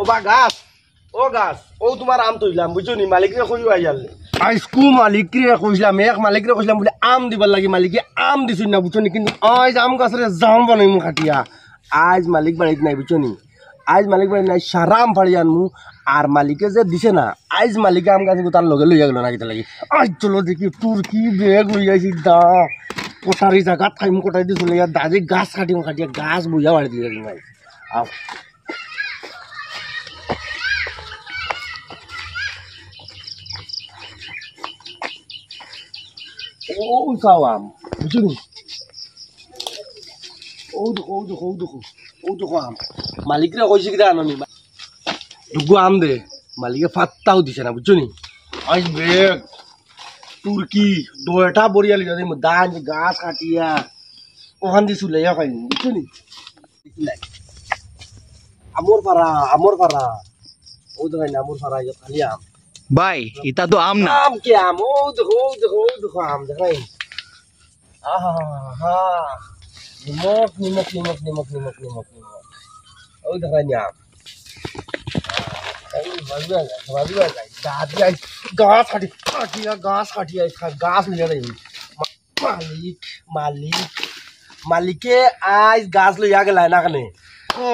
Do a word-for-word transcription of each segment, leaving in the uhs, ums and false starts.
ও বা গাছ, ও গাছ, ও তুমার আম তুইলাম, বুঝছো নি? মালিকরে কইও আইয়ারলে। আইজকু মালিকরে কইছলাম, এক মালিকরে কইছলাম বুলে আম দিবার লাগি, মালিকে আম দিছইন না, বুঝছো নি? কিন্তু আইজ আম গাছরে জাম বানাইমু কাটিয়া। আইজ মালিক বাড়িত নাই, বুঝছো নি? আইজ মালিক বাড়িত নাই, সারা আম ফাড়ি আনমু। আর মালিকে যে দিছে না, আইজ মালিকে আম গাছ তার লগে লইয়া গেল না কিতা লাগি। আইজ চলো দেখি, টুরকি ব্যাগ লইয়া আইছি দা। কটারি জাগাত খাইমু, কটারি দি চলে যা, দাদি গাছ কাটিমু, কাটিয়া গাছ বইয়া বাড়ি দিয়া দিমু আইজ। আও। ও চাও আম, বুঝছো নি? ও দেখো, ও দেখো, ও দেখো, ও দেখো আম। মালিকরে কইছি কিতা জানো নি? দুগু আম দে, মালিকে ফাত্তাও দিছে না, বুঝছো নি? আইজ ব্যাগ, টুরকি, দয়টা বরিয়া লিয়া দিমু, দান গাছ কাটিয়া, ওখান দি চুলাইয়া খাইমু, বুঝছো নি? আমর পারা, আমর পারা। ও দেখো না, আমর পারা, ইয়া খালি আম। ভাই, ইতা তো আম না। আম কি আম? ও দেখো, ও দেখো, ও দেখো আম, দেখো। আহা, নিমক, নিমক, নিমক। ও দেখো না আম। এই ভাবিয়া যায়, ভাবিয়া যায়। দাদি আই, গাছ কাটি, কাটিয়া, গাছ কাটিয়া, গাছ নিয়ে যাই। মালিক, মালিক, মালিকে আইজ গাছ লইয়া গেলায় না কেনে? ও,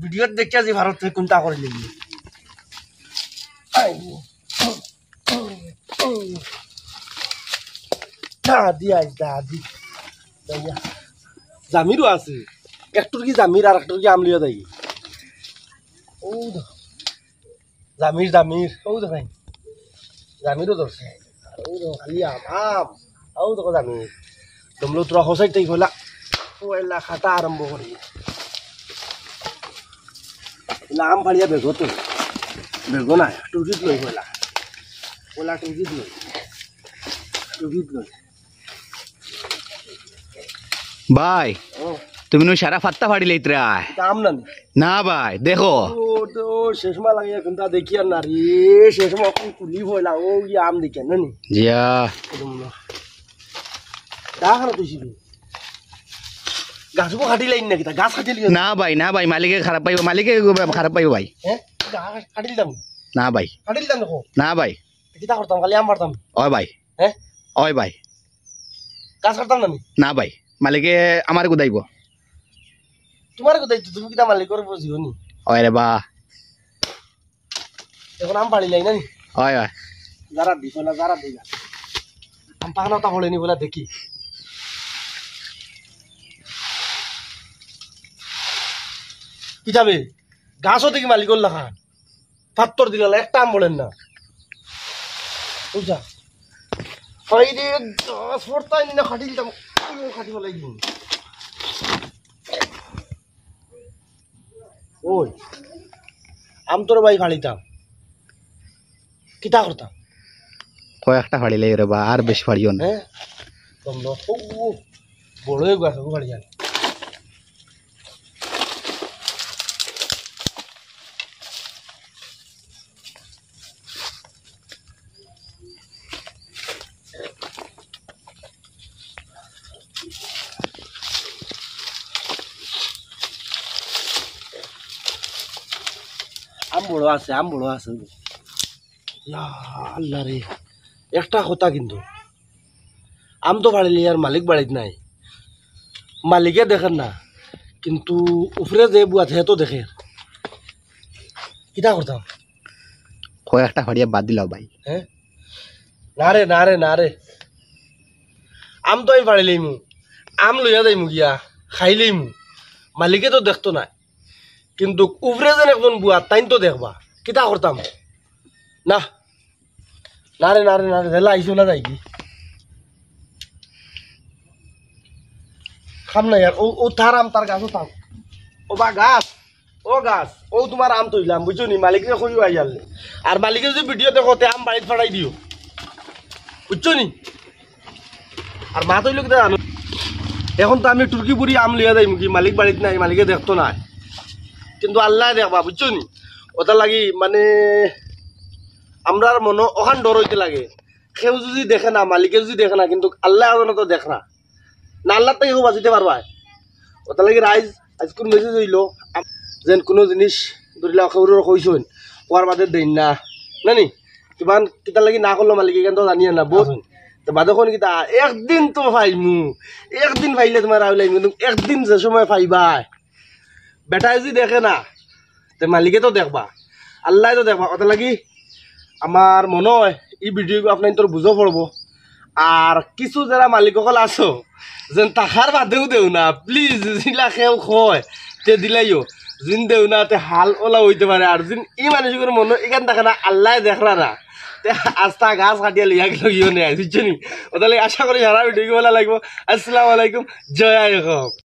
ভিডিওত দেখিয়া যে ভারত থেকে কোনটা করে নিবি। আই, দাদি আইজ, দাদি। দাদি। জামিরও আছে। একটুর কি জামির আর একটুর কি আম লইয়া যাই। ও, জামির, জামির, ও দেখো। জামিরও ধরছে। ও দেখো, খালি আম, আম। ও দেখো জামির। দমলো তোরা হোসাইড তাই হলা। ও এলা খাটা আরম্ভ করি। এলা আম ফাড়িয়া বেগো তো। বেগো না, টুকিত লই হলা। ওলা টুকিত লই। টুকিত লই। ভাই, ও। তুমি নু সারা ফাত্তা ফাড়ি লইতরায়। এটা আম না নি? না ভাই, দেখো। ও, তো শেষমা লাগে কোনটা দেখি আর না রে, শেষমা কোন তুলি হইলা, ও কি আম দেখি আর না নি? জিয়া। একদম না। দা খারাপ হইছি রে। গাছ গো কাটি লাইন নাকি, তা গাছ কাটি লিও। না ভাই, না ভাই, মালিকে খারাপ পাইবো, মালিকে খারাপ পাইবো ভাই। হ্যাঁ? গাছ কাটি দিতাম। না ভাই। কাটি দিতাম দেখো। না ভাই। কিতা করতাম, খালি আম পারতাম। ওই ভাই। হ্যাঁ? ওই ভাই। গাছ কাটতাম না নি? না ভাই, মালিকে আমারে গুদাইবো। তোমার কোথায় তো, তুমি কিতা মালিকর উপর জীবনী? ওই রে বা। এখন আম পাড়ি লাই না নি? ওই, ওই। যারা দিছ না, যারা দিলা। আম পাকনা ওটা হলে নি বলে দেখি। কিতাবে? গাছও দেখি মালিকর লাখান। পাত্তর দিলা, একটা আম বলেন না। বুঝা? হয় রে, দশ পড়তাই নি না, খাটি দিতাম। খাটি ফেলাই দিন। ওই, আম তোর ভাই ফাড়িতাম। কিতা করতাম? কয়েকটা ফাড়িলে রে বা, আর বেশি ফাড়িও না। হ্যাঁ? তোমরা, ও, ও, বড় হয়ে গেছে, ও ফাড়ি জানে। আম বড় আছে, আম বড় আছে। ইয়া আল্লাহ রে, একটা কথা কিন্তু, আম তো ফাড়িলে আর মালিক বাড়িত নাই, মালিকে দেখের না, কিন্তু উপরে যে বুয়াত হে তো দেখের। কিতা করতাম? কয়েকটা ফাড়িয়া বাদ দিলাও ভাই। হ্যাঁ? না রে, না রে, না রে। আম তো আমি ফাড়ি লইমু, আম লইয়া যাইমু গিয়া, খাই লইমু। মালিকে তো দেখতো না, কিন্তু উপরে যেন একজন বুয়া, তাইন তো দেখবা। কিতা করতাম? না, না রে, না রে, না রে, জেলা আইসো না যাইবি। খাম না ইয়ার, ও, ও তার আম, তার গাছও থাক। ও বা গাছ, ও গাছ, ও তোমার আম তুইলাম, বুঝছো নি? মালিকরে কইও আইয়ারলে। আর মালিকে যদি ভিডিও দেখো, তে আম বাড়িত ফাড়াই দিও, বুঝছো নি? আর মাত অইলো কিতা জানো? এখন তো আমি টুরকি বুড়ি আম লইয়া যাইমু কি, মালিক বাড়িত নাই, মালিকে দেখতো না, কিন্তু আল্লায় দেখবা, বুঝছো নি? ওটার লাগি মানে আমরার মনো অখান ডর অইতে লাগে। কেউ যদি দেখে না, মালিকে যদি দেখে না, কিন্তু আল্লায় ওখানে তো দেখরা। না আল্লার থাকি কেউ বাঁচিতে পারবা? ওটার লাগি রাইজ আইজকুর মেসেজ অইলো, আম-, যেন কুনু জিনিস আলহামদুলিল্লাহ, কেউরে কইছইন, কওয়ার বাদে দেইন না, না নি? কিমান কিতার লাগি না করলো মালিকে, ইখান তো জানিয়া না, বুঝ? তো বাদে কইন কিতা, একদিন তো পাইমু, একদিন পাইলে তুমার আউলাই, কিন্তু একদিন যে সময় পাইবায়, বেটায় যদি দেখে না, তে মালিকে তো দেখবা, আল্লায় তো দেখবা। অতার লাগি আমার মনো অয় ই ভিডিওগু আপনাইনতর বুঝো পড়বো। আর কিছু যেরা মালিক অকল আছো, যেন থাকার বাদেউ দেও না, প্লিজ, যেলা কেউ কয়, তে দিলাইও, যেন দেও না, তে হাল অলা অইতে পারে। আর যেন ই মানুষগুর মনো ইখান থাকে না, আল্লায় দেখরা না, তে আস্তা গাছ কাটিয়া লইয়া গেল ইও নেয়, বুঝছো নি? অতার লাগি আশা করি সারা ভিডিওগু ভালা লাগবো। আসসালামু আলাইকুম, জয় আই অসম।